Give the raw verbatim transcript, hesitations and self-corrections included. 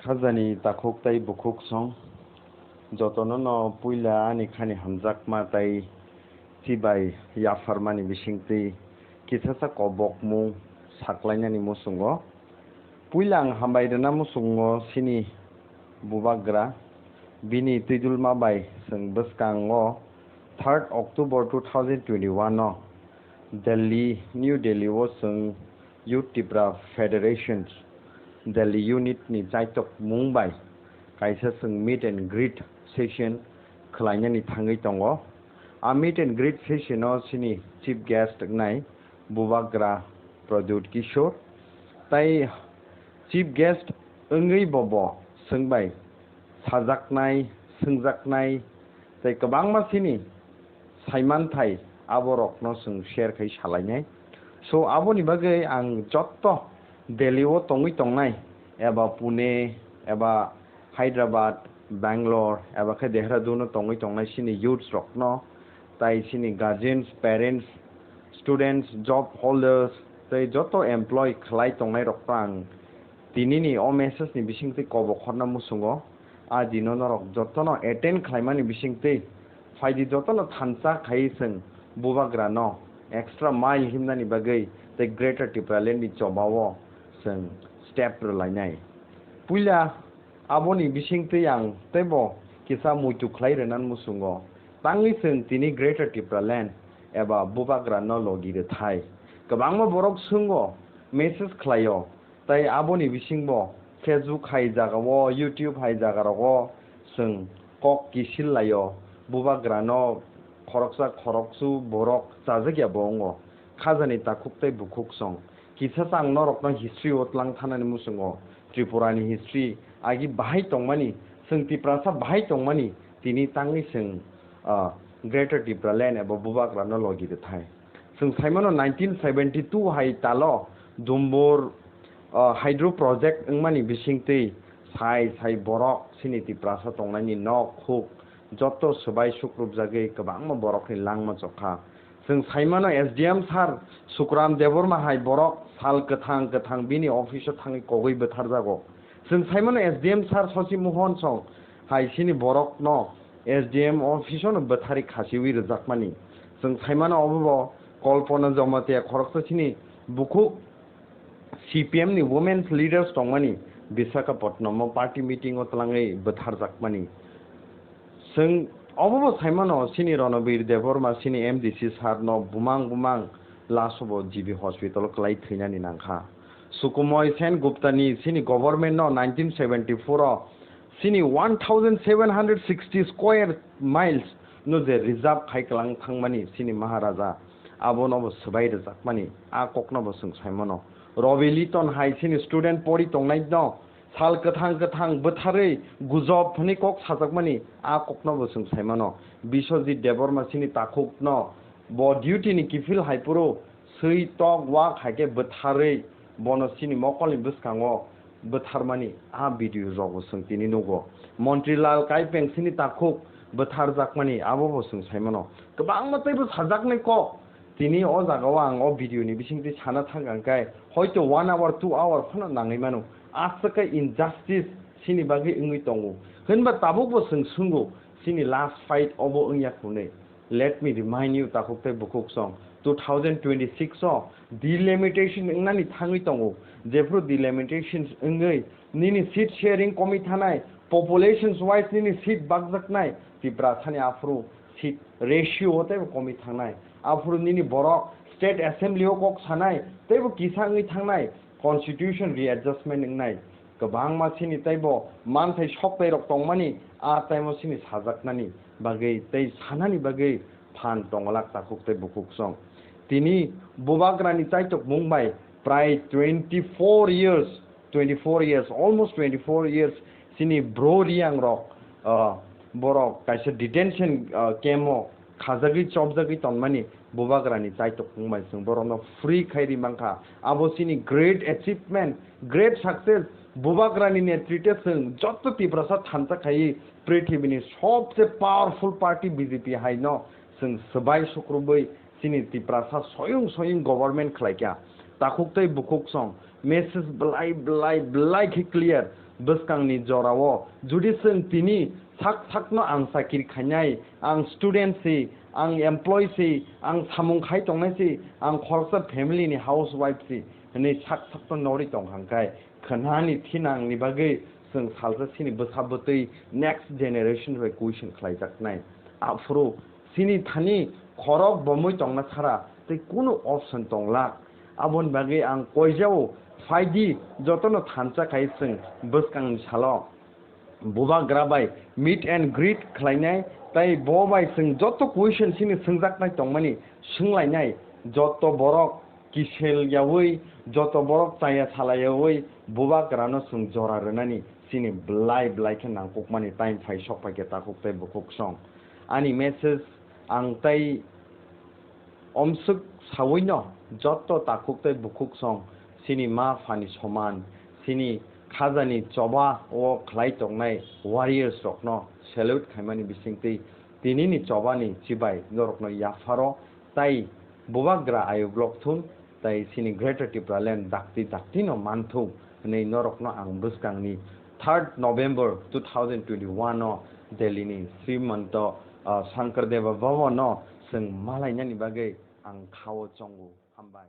Hajani takhuk tei bukhuk song, jotono no puila ani khani hamjakma tei chibai yapharmani bisingtwi kisasa kobokmung saklainani muchungo. Puila ang hambai rwna muchungo chini bubagra, bini twidulma bai chwng bwskango third October two thousand twenty-one o Delhi, New Delhi o chwng Youth Tipra Federation Delhi Unit ni chaitok mung bai kaisa chwng meet and greet session khwlainani thangwi tongo. A meet and greet session o chini chief guest wngnai Bubagra Pradyut Kishore, tai chief guest wngwi bo bo chwng bai sajaknai, swngjaknai, tei kwbangma chini saimanthai aborokno chwng share khai salainai. So, aboni bagwi ang jotto Delhi o tongwi tongnai, eba Pune, eba Hyderabad, Bangalore, eba khe Dehradun o tongwi tongnai chini youths rokno, tai chini guardians, parents, students, job holders, tei jotto employee khlai tongnai rokno ang tinini o message ni bisingtwi kobok horna muchungo. A dino norok jotono attend khlaimani bisingtwi phaidi, jotono thansa khai chwng bubagrano extra mile himnani bagwi tei Greater Tipraland ni chobao chwng step rwlainai. Puila aboni bisingtwi ang teibo kisa muitu khlai rwna muchungo, tangwi chwng tini Greater Tipraland eba bubagrano logi rwthai. Kwbangma borok swngo, message khlaio, tai aboni bisingbo Facebook hai jagao, YouTube hai jagarogo chwng kok kisil laio, bubagrano khoroksa khoroksu borok chajak ya bo wngo. Khajani takhuk tei bukhuk song. Kisa chang norokno history o tlang thanani muchungo, Tripura ni history agi bahai tongmani, chwng Tiprasa bahai tongmani, tini tangwi chwng, ah, Greater Tipraland eba bubagrano logi rwthai. Chwng saimano nineteen seventy two hai talo Dumbur, ah, hydro project wngmani bisingtwi sai sai borok chini Tiprasa tongnaini nok huk jotto swbai sukrupjagwi kwbangma borokni langma chokha. Chwng saimano S D M sir Sukuram Debbarma hai borok sal kwthang kwthang bini office o thangwi kogwi bwtharjago. Chwng saimano S D M sir Sosi Mohon song hai chini borokno S D M office o no bwtharwi khasiwi rwjakmani. Chwng saimano obo bo Kalpana Jamatia khoroksa chini bukhuk C P M ni women's leaders tongmani Visakhapatnam o party meeting o twlangwi bwtharjakmani. Chwng obo bo saimano chini Ranabir Debbarma chini M D C sir no bumang bumang last o bo G B hospital o kwlai thwinani nangkha. Sukumoy Sen Gupta ni chini government no nineteen seventy four o chini one thousand seven hundred sixty square miles no je reserve khai kwlang thangmani chini Maharaja, abono bo swbai rwjakmani, a kokno bo chwng saimano. Robi Liton hai chini student pori tongnai no sal kwthang kwthang bwtharwi gujob hwnwi kok sajakmani, a kokno bo chwng saimano. Biswajit Debbarma chini takhuk no bo duty ni kiphil hai phuru swi tok wak hai khe bwtharwi bono chini mokolni bwskango bwtharmani a video rogo chwng tini nugo. Montri Lal Kaipeng chini takhuk bwtharjakmani abo bo chwng saimano. Kwbangma teibo sajaknai kok. Tini o jagao ang o video ni bisingtwi sana thang ang khe hoito one hour, two hour phano nangwi mano. Aswk khe injustice chini bagwi wngwi tongo. Hwnba tabukbo chwng swngo chini last fight obo wngya hwnwi. Let me remind you, takhuk tei bukhuk song, two thousand twenty-six o delimitation wngnani thangwi tongo. Jephru delimitation wngwi nini seat sharing komi thanai, populations wise nini seat bakjaknai, Tiprasani aphuru seat ratio o teibo komi thangnai. Aphuru nini borok state assembly o kok sanai, teibo kisa wngwi thangnai, constitution readjustment wngnai. Kwbangma chini teibo manthai soktai rok tongmani, a taimo chini sajaknani bagwi tei sanani bagwi phan tongolak takhuk tei bukhuk song. Tini bubagrani chaitok mung bai prai twenty four years, twenty four years, almost twenty four years chini bro Riang rok, ah, borok kaisa detention, ah, camp o khajagwi chopjagwi tonmani bubagrani chaitok wngbai chwng borokno free khai ri mankha. Abo chini great achievement, great success. Bubagrani netrite chwng joto Tiprasa thansa khaiwi prithibini sobse powerful party B J P haino chwng swbai sukrubwi chini Tiprasa soyung soyung government khlaikha. Takhuk tei bukhuk song message belai belai belai khe clear. Bwskangni jorao judi chwng tini sak sakno ang chakiri khainai, ang student si, ang employee si, ang samung khai tongnai si, ang khoroksa family ni housewife si hwnwi sak sakno norwi tong hangkhai, khwnani thinangni bagwi chwng salsa chini bwsa bwtwi next generation bai question khlaijaknai. Aphuru chini thani khorok bomwi tongna sara tei kunu option tongla. Aboni bagwi ang koijao phaidi jotono thansa khai chwng bwskangni salo bubagra bai meet and greet khlainai tei bo bai chwng joto question chini swngjaknai tongmani swnglainai. Joto borok kisel yaui, joto borok chaya salayaui bubagrano chwng jora rwnani chini belai belai khe nangkukmani time phai sok phaikhe takhuk tei bukhuk song. Ani message ang tei omswk sawino joto takhuk tei bukhuk song chini ma phani soman, chini khajani choba o khlai tongnai warriors rokno salute khaimani bisingtwi tinini chobani chibai norokno yapharo tai bubagra ayuk lok thung, tai chini Greater Tipraland dakti dakti no manthung hwnwi norokno ang bwskangni third November two thousand twenty-one o Delhi ni Srimanto, ah, Shankar Deva Bhavan o chwng malainani bagwi ang khao chongo. Hambai.